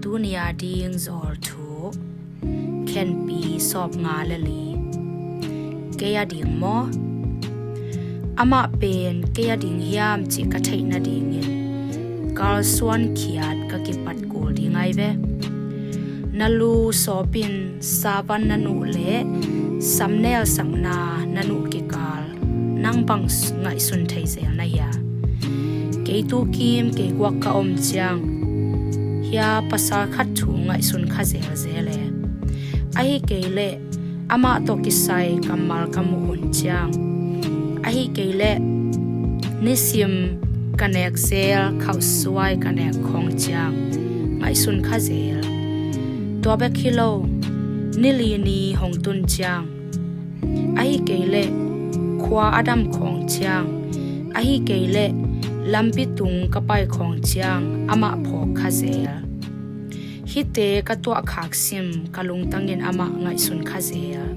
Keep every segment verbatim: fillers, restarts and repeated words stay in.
Tuni a ding zawl thu, Khenpi sawm nga le li. Kei a ding maw? Amah pen kei a ding hiam cih ka theih nadingin kalsuan khiat ka kipat kul ding ai ve. Na lu sawpin savan na nuh leh samnel sakna na nuh kikal nang bang s-, ngaihsun thei zel na hia? Kei tukim kei guak ka om ciang hia pasal khat thu ngaihsun kha zelzel e. Ahi kei leh amah tawh kisai kammal ka muh hun ciang, ahi kei leh nisim ka nek zel khauhsuai ka nek khawng ciang ngaihsun kha zel. Tua bek hi lo, ni li ni hong tun ciang, ahi kei leh khua a dam khawng ciang, ahi kei leh lampi tung ka pai khawng ciang amah phawk kha zel. Hihte ka tuahkhak sim ka lungtangin amah ngaihsun kha zel.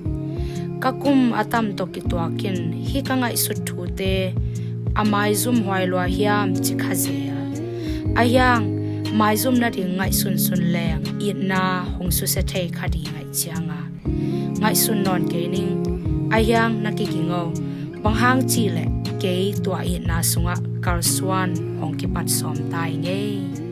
Ka kum a tam tawh kituakin hih ka ngaihsut thute a maizum huai lua hiam ci kha zel. Ahiang maizum nading ngaihsunsun leng itna hong susia thei kha ding aih cianga ngaihsun nawn kei ning. Ahiang na kigingo, bang hang cihleh kei tua itna sungah kalsuan hong kipat sawm ta ing ei.